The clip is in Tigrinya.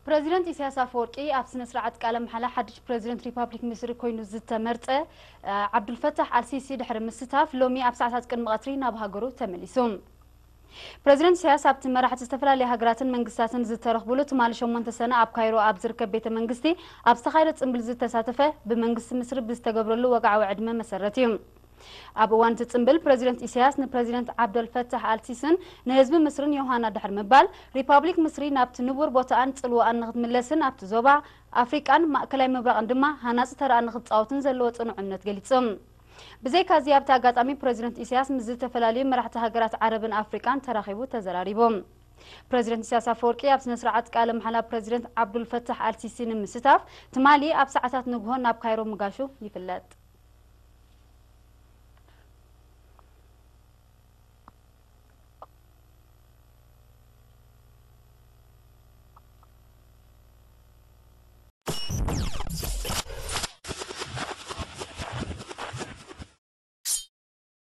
ፕረዚደንት ኢሳያስ ኣፈወርቂ ኣብ ስነ ስርዓት ቃለ መሓላ ሓድሽ ፕረዚደንት ሪፓብሊክ ምስሪ ኮይኑ ዝተመርጸ፣ እ፣ ዓብዱልፈታሕ ኣልሲሲ ድሕሪ ምስታፍ፣ ሎሚ ኣብ ሰዓታት ቅድሚ ቀትሪ ናብ ሃገሩ ተመሊሱ። ፕረዚደንት ኢሳያስ ኣብቲ መራሕቲ ዝተፈላለዩ ሃገራትን መንግስታትን ዝተረኽብሉ ትማሊ ሸሞንተ ሰነ ኣብ ካይሮ ኣብ ዝርከብ ቤተ መንግስቲ ኣብ ዝተኻየደ ጽምብል ዝተሳተፈ፣ ብመንግስቲ ምስሪ ብዝተገብረሉ ወግዓዊ ዕድመ መሰረት እዩ። ኣብ እዋን እቲ ጽምብል ፕረዚደንት ኢሳያስ ንፕረዚደንት ዓብደልፈታሕ ኣልሲስን ንህዝቢ ምስርን ዮሃና ድሕሪ ምባል፣ ሪፓብሊክ ምስሪ ናብቲ ንቡር ቦታኣን ጽልዋኣን ንክትምለስን ኣብቲ ዞባ ኣፍሪቃን ማእከላይ ምብራቕን ድማ ሃናጺ ተራኣ ንክትጻወትን ዘለዎ ጽኑዕ እምነት ገሊጹ። ብዘይካዚ ኣብቲ ኣጋጣሚ ፕረዚደንት ኢሳያስ ምስ ዝተፈላለዩ መራሕቲ ሃገራት ዓረብን ኣፍሪቃን ተራኺቡ ተዘራሪቡ። ፕረዚደንት ኢሳያስ ኣፈወርቂ ኣብ ስነ ስርዓት ቃለ መሓላ ፕረዚደንት ዓብዱልፈታሕ ኣልሲሲ ንምስታፍ ትማሊ ኣብ ሰዓታት ንግሆ ናብ ካይሮ ምጋሹ ይፍለጥ።